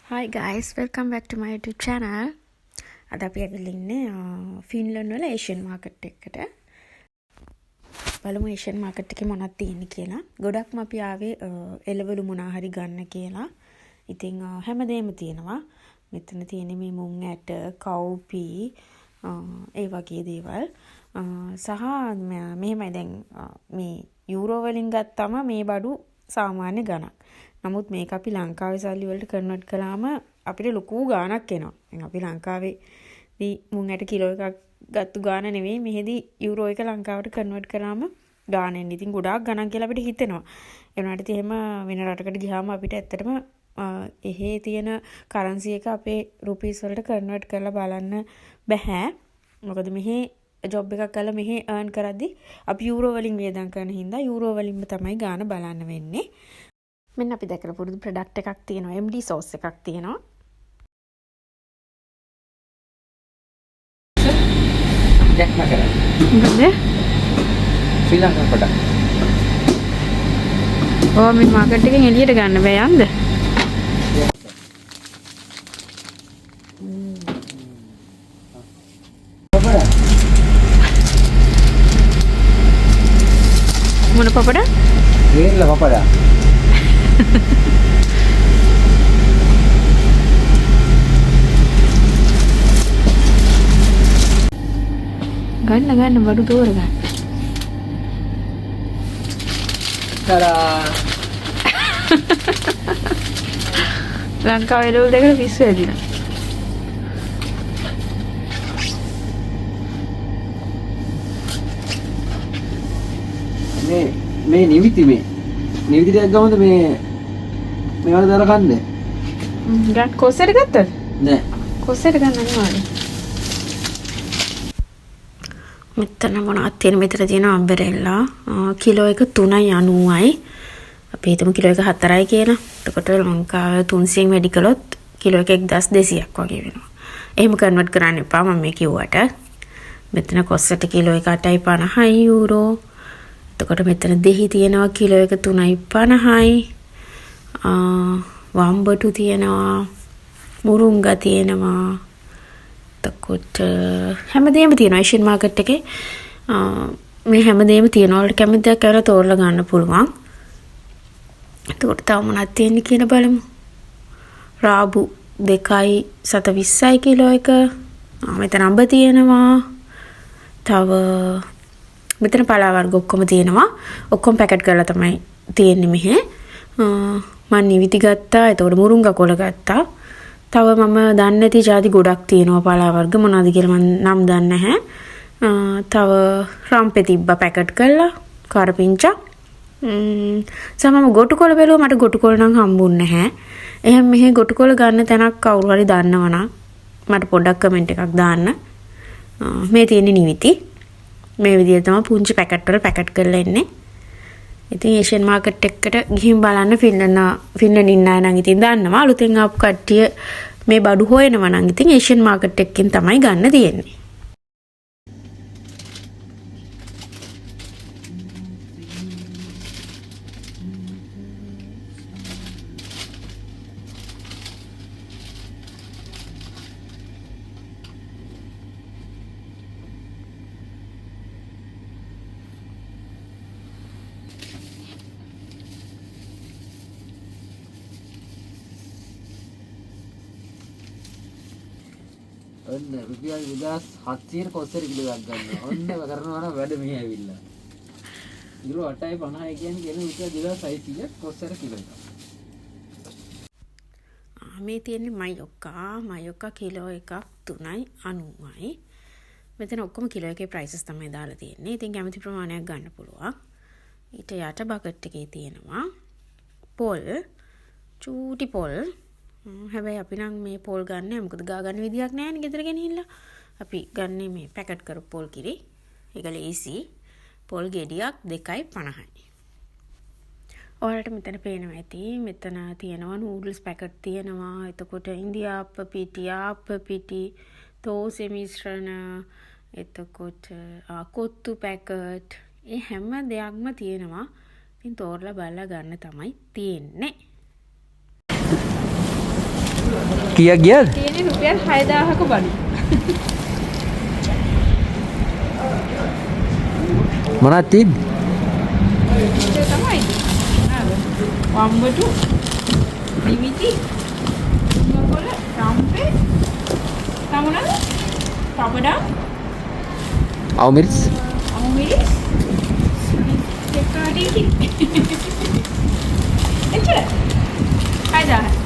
Hi guys, welcome back to my YouTube channel. අද අපි ඇවිල්ලා ඉන්නේ ෆින්ලන්ඩ් වල ඒෂියන් මාකට් එකකට. බලමු ඒෂියන් මාකට් එකේ මොනවද තියෙන්නේ කියලා. ගොඩක්ම අපි ආවේ එළවලු මොනා හරි ගන්න කියලා. ඉතින් හැමදේම තියෙනවා. මෙතන තියෙන්නේ මේ මුං ඇට, කව්පි ඒ වගේ දේවල්. සහ මෙහෙමයි දැන් මේ යූරෝ වලින් ගත්තම මේ බඩු සාමාන්‍ය ගණන්. නමුත් මේක අපි ලංකාවේ සල්ලි වලට කන්වර්ට් කළාම අපිට ලොකු ගාණක් එනවා. දැන් අපි ලංකාවේදී මුං ඇට කිලෝ එකක් ගත්තු ගාණ නෙවෙයි මෙහෙදි යූරෝ එක ලංකාවට කන්වර්ට් කරාම ගාණ එන්නේ. ඉතින් ගොඩාක් ගණන් කියලා අපිට හිතෙනවා. ඒ වුණාට ඉතින් එහෙම වෙන රටකට ගියාම අපිට ඇත්තටම එහෙ තියෙන කරන්සි එක අපේ රුපීස් වලට කන්වර්ට් කරලා බලන්න බැහැ. මොකද මෙහෙ ජොබ් එකක් කරලා මෙහෙ අර්න් කරද්දි අපි යූරෝ වලින් වියදම් කරන හින්දා යූරෝ වලින්ම තමයි ගාණ බලන්න වෙන්නේ. මෙන්න අපි දැකලා පුරුදු ප්‍රොඩක්ට් එකක් තියෙනවා, MD sauce එකක් තියෙනවා. ජැක් මැකරල්. මොකද? ශ්‍රී ලංකන් ප්‍රොඩක්ට්. ඔව්, මේ මාකට් එකෙන් එළියට ගන්න බෑ යන්ද? පපඩා. මොන පපඩා? වේල්ල පපඩා. ගන්න ගන්න බඩු තෝරගන්න. ටඩා. ලංකාවේ එළවලු දෙකට පිස්සු හැදිලා. මේ මේ නිවිති මේ නිවිති ටිකක් ගමුද මේ මේවට දාලා කන්නේ? ගන්න. කොස්සට ගත්තද? නෑ. කොස්සට ගන්න අනිවාර්යයෙන්. මෙතන මොනවද තියෙන? මෙතන තියෙන අම්බරෙල්ලා කිලෝ එක 3.90යි. අපි හිතමු කිලෝ එක 4යි කියලා. එතකොට ලංකාවේ 300න් වැඩි කළොත් කිලෝ එක 1200ක් වගේ වෙනවා. එහෙම කන්වර්ට් කරන්න එපා මම මේ කිව්වට. මෙතන කොස්සට කිලෝ එක 8.50යි යූරෝ. එතකොට මෙතන දෙහි තියෙනවා කිලෝ එක 3.50යි. වම්බටු තියෙනවා, මුරුංගා තියෙනවා. එතකොට හැමදේම තියෙනවා ඒෂියන් මාකට් එකේ. මේ හැමදේම තියෙනවා. ඔයාලට කැමති දෙයක් ඇවිල්ලා තෝරලා ගන්න පුළුවන්. එතකොට තව මොනවද තියෙන්නේ කියලා බලමු. රාබු 2.20යි කිලෝ එක. මෙතන අඹ තියෙනවා. තව මෙතන පලා වර්ග ඔක්කොම තියෙනවා. ඔක්කොම පැකට් කරලා තමයි තියෙන්නේ මෙහෙ. මං නිවිති ගත්තා. එතකොට මුරුංගා කොළ ගත්තා. තව මම දන්නේ නැති ජාති ගොඩක් තියෙනවා පලා වර්ග මොනවද කියලා මං නම් දන්නේ නැහැ. තව රම්පෙ තිබ්බා පැකට් කරලා කරපිංචා. සහ මම ගොටු කොළ බැලුවා, මට ගොටු කොළ නම් හම්බුන්නේ නැහැ. එහෙනම් මෙහෙ ගොටු කොළ ගන්න තැනක් කවුරු හරි දන්නවනම් මට පොඩ්ඩක් කමෙන්ට් එකක් දාන්න. මේ තියෙන්නේ නිවිති. මේ විදිහට තමයි පුංචි පැකට් වල පැකට් කරලා එන්නේ. ඉතින් ඒෂියන් මාකට් එකට ගිහින් බලන්න. ෆින්ලන්ඩ් ඉන්න අය නම් ඉතින් දන්නවා. අලුතෙන් ආපු කට්ටිය මේ බඩු හොයනවා නම් ඉතින් ඒෂියන් මාකට් එකකින් තමයි ගන්න තියෙන්නේ. ඔන්න රුපියල් 2700 කොස්සර කිලෝ එකක් ගන්නවා. ඔන්න කරනවා නම් වැඩ මෙහෙ ඇවිල්ලා. කිලෝ 8.50 කියන්නේ කියන රුපියල් 2600 කොස්සර කිලෝ එකක්. මේ තියෙන්නේ මයොක්කා. මයොක්කා කිලෝ එකක් 3.90යි. මෙතන ඔක්කොම කිලෝ එකේ ප්‍රයිසස් තමයි දාලා තියෙන්නේ. ඉතින් කැමති ප්‍රමාණයක් ගන්න පුළුවන්. ඊට යට බකට් එකේ තියෙනවා පොල්, චූටි පොල්. හැබැයි අපි නම් මේ පොල් ගන්න නෑ. මොකද ගා ගන්න විදියක් නෑනේ ගෙදර ගෙනහිල්ලා. අපි ගන්නේ මේ පැකට් කරපු පොල් කිරි. ඒක ලේසි. පොල් ගෙඩියක් 2.50යි. ඔයාලට මෙතන පේනවා ඇති. මෙතන තියෙනවා නූඩල්ස් පැකට් තියෙනවා. එතකොට ඉන්දියාප්ප පිටි, ආප්ප පිටි, තෝසෙ මිශ්‍රණ, එතකොට කොත්තු පැකට්, ඒ හැම දෙයක්ම තියෙනවා. ඉතින් තෝරලා බලලා ගන්න තමයි තියෙන්නේ. කීයක් ගියාද? තියෙන්නේ රුපියල් 6000ක බඩු. මොනවද තියෙන්නේ? ඒක තමයි. නේද? වම්බටු, දිවිති, කොළ, රම්පේ, තව මොනවද? පපඩම්, අවමිරිස්. අමුමිරිස්, එක්කාටි. එච්චර. 6000.